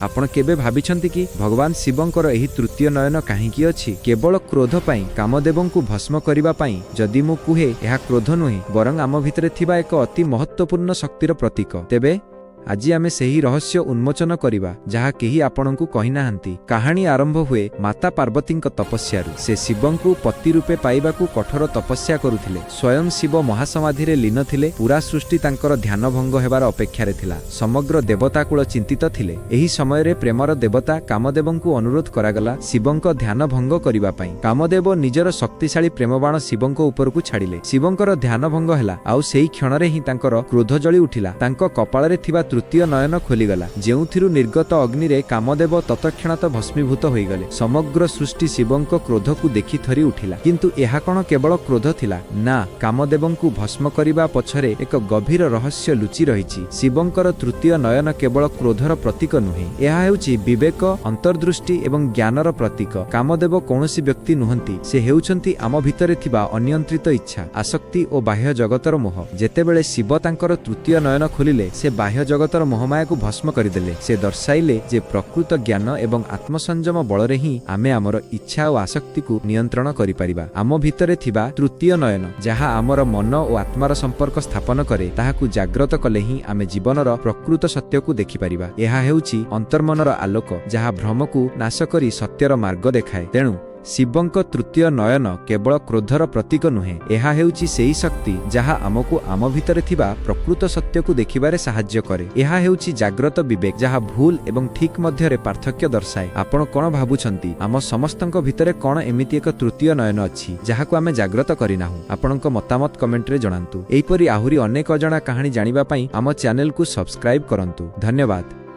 ଆପଣ କେବେ ଭାବିଛନ୍ତି କି, ଭଗବାନ ଶିବଙ୍କର ଏହି ତୃତୀୟ ନୟନ କାହିଁକି ଅଛି? କେବଳ କ୍ରୋଧ ପାଇଁ, କାମଦେବଙ୍କୁ ଭସ୍ମ କରିବା ପାଇଁ? ଯଦି ମୁଁ କୁହେ ଏହା କ୍ରୋଧ ନୁହେଁ, ବରଂ ଆମ ଭିତରେ ଥିବା ଏକ ଅତି ମହତ୍ତ୍ୱପୂର୍ଣ୍ଣ ଶକ୍ତିର ପ୍ରତୀକ, ତେବେ ଆଜି ଆମେ ସେହି ରହସ୍ୟ ଉନ୍ମୋଚନ କରିବା, ଯାହା କେହି ଆପଣଙ୍କୁ କହିନାହାନ୍ତି। କାହାଣୀ ଆରମ୍ଭ ହୁଏ ମାତା ପାର୍ବତୀଙ୍କ ତପସ୍ୟାରୁ। ସେ ଶିବଙ୍କୁ ପତି ରୂପେ ପାଇବାକୁ କଠୋର ତପସ୍ୟା କରୁଥିଲେ। ସ୍ୱୟଂ ଶିବ ମହାସମାଧିରେ ଲୀନ ଥିଲେ। ପୁରା ସୃଷ୍ଟି ତାଙ୍କର ଧ୍ୟାନ ଭଙ୍ଗ ହେବାର ଅପେକ୍ଷାରେ ଥିଲା। ସମଗ୍ର ଦେବତାକୁଳ ଚିନ୍ତିତ ଥିଲେ। ଏହି ସମୟରେ ପ୍ରେମର ଦେବତା କାମଦେବଙ୍କୁ ଅନୁରୋଧ କରାଗଲା ଶିବଙ୍କ ଧ୍ୟାନ ଭଙ୍ଗ କରିବା ପାଇଁ। କାମଦେବ ନିଜର ଶକ୍ତିଶାଳୀ ପ୍ରେମବାଣ ଶିବଙ୍କ ଉପରକୁ ଛାଡ଼ିଲେ। ଶିବଙ୍କର ଧ୍ୟାନ ଭଙ୍ଗ ହେଲା, ଆଉ ସେହି କ୍ଷଣରେ ହିଁ ତାଙ୍କର କ୍ରୋଧ ଜଳି ଉଠିଲା। ତାଙ୍କ କପାଳରେ ଥିବା ତୃତୀୟ ନୟନ ଖୋଲିଗଲା, ଯେଉଁଥିରୁ ନିର୍ଗତ ଅଗ୍ନିରେ କାମଦେବ ତତକ୍ଷଣାତ ଭସ୍ମୀଭୂତ ହୋଇଗଲେ। ସମଗ୍ର ସୃଷ୍ଟି ଶିବଙ୍କ କ୍ରୋଧକୁ ଦେଖି ଥରି ଉଠିଲା। କିନ୍ତୁ ଏହା କ'ଣ କେବଳ କ୍ରୋଧ ଥିଲା? ନା, କାମଦେବଙ୍କୁ ଭସ୍ମ କରିବା ପଛରେ ଏକ ଗଭୀର ରହସ୍ୟ ଲୁଚି ରହିଛି। ଶିବଙ୍କର ତୃତୀୟ ନୟନ କେବଳ କ୍ରୋଧର ପ୍ରତୀକ ନୁହେଁ, ଏହା ହେଉଛି ବିବେକ, ଅନ୍ତର୍ଦୃଷ୍ଟି ଏବଂ ଜ୍ଞାନର ପ୍ରତୀକ। କାମଦେବ କୌଣସି ବ୍ୟକ୍ତି ନୁହନ୍ତି। ସେ ହେଉଛନ୍ତି ଆମ ଭିତରେ ଥିବା ଅନିୟନ୍ତ୍ରିତ ଇଚ୍ଛା, ଆସକ୍ତି ଓ ବାହ୍ୟ ଜଗତର ମୋହ। ଯେତେବେଳେ ଶିବ ତାଙ୍କର ତୃତୀୟ ନୟନ ଖୋଲିଲେ, ସେ ବାହ୍ୟ ଜଗତର ମୋହମାୟାକୁ ଭସ୍ମ କରିଦେଲେ। ସେ ଦର୍ଶାଇଲେ ଯେ ପ୍ରକୃତ ଜ୍ଞାନ ଏବଂ ଆତ୍ମସଂଯମ ବଳରେ ହିଁ ଆମେ ଆମର ଇଚ୍ଛା ଓ ଆସକ୍ତିକୁ ନିୟନ୍ତ୍ରଣ କରିପାରିବା। ଆମ ଭିତରେ ଥିବା ତୃତୀୟ ନୟନ, ଯାହା ଆମର ମନ ଓ ଆତ୍ମାର ସମ୍ପର୍କ ସ୍ଥାପନ କରେ, ତାହାକୁ ଜାଗ୍ରତ କଲେ ହିଁ ଆମେ ଜୀବନର ପ୍ରକୃତ ସତ୍ୟକୁ ଦେଖିପାରିବା। ଏହା ହେଉଛି ଅନ୍ତର୍ମନର ଆଲୋକ, ଯାହା ଭ୍ରମକୁ ନାଶ କରି ସତ୍ୟର ମାର୍ଗ ଦେଖାଏ। ତେଣୁ ଶିବଙ୍କ ତୃତୀୟ ନୟନ କେବଳ କ୍ରୋଧର ପ୍ରତୀକ ନୁହେଁ, ଏହା ହେଉଛି ସେହି ଶକ୍ତି ଯାହା ଆମକୁ ଆମ ଭିତରେ ଥିବା ପ୍ରକୃତ ସତ୍ୟକୁ ଦେଖିବାରେ ସାହାଯ୍ୟ କରେ। ଏହା ହେଉଛି ଜାଗ୍ରତ ବିବେକ, ଯାହା ଭୁଲ ଏବଂ ଠିକ୍ ମଧ୍ୟରେ ପାର୍ଥକ୍ୟ ଦର୍ଶାଏ। ଆପଣ କ'ଣ ଭାବୁଛନ୍ତି? ଆମ ସମସ୍ତଙ୍କ ଭିତରେ କ'ଣ ଏମିତି ଏକ ତୃତୀୟ ନୟନ ଅଛି, ଯାହାକୁ ଆମେ ଜାଗ୍ରତ କରିନାହୁଁ? ଆପଣଙ୍କ ମତାମତ କମେଣ୍ଟରେ ଜଣାନ୍ତୁ। ଏହିପରି ଆହୁରି ଅନେକ ଅଜଣା କାହାଣୀ ଜାଣିବା ପାଇଁ ଆମ ଚ୍ୟାନେଲକୁ ସବସ୍କ୍ରାଇବ୍ କରନ୍ତୁ। ଧନ୍ୟବାଦ।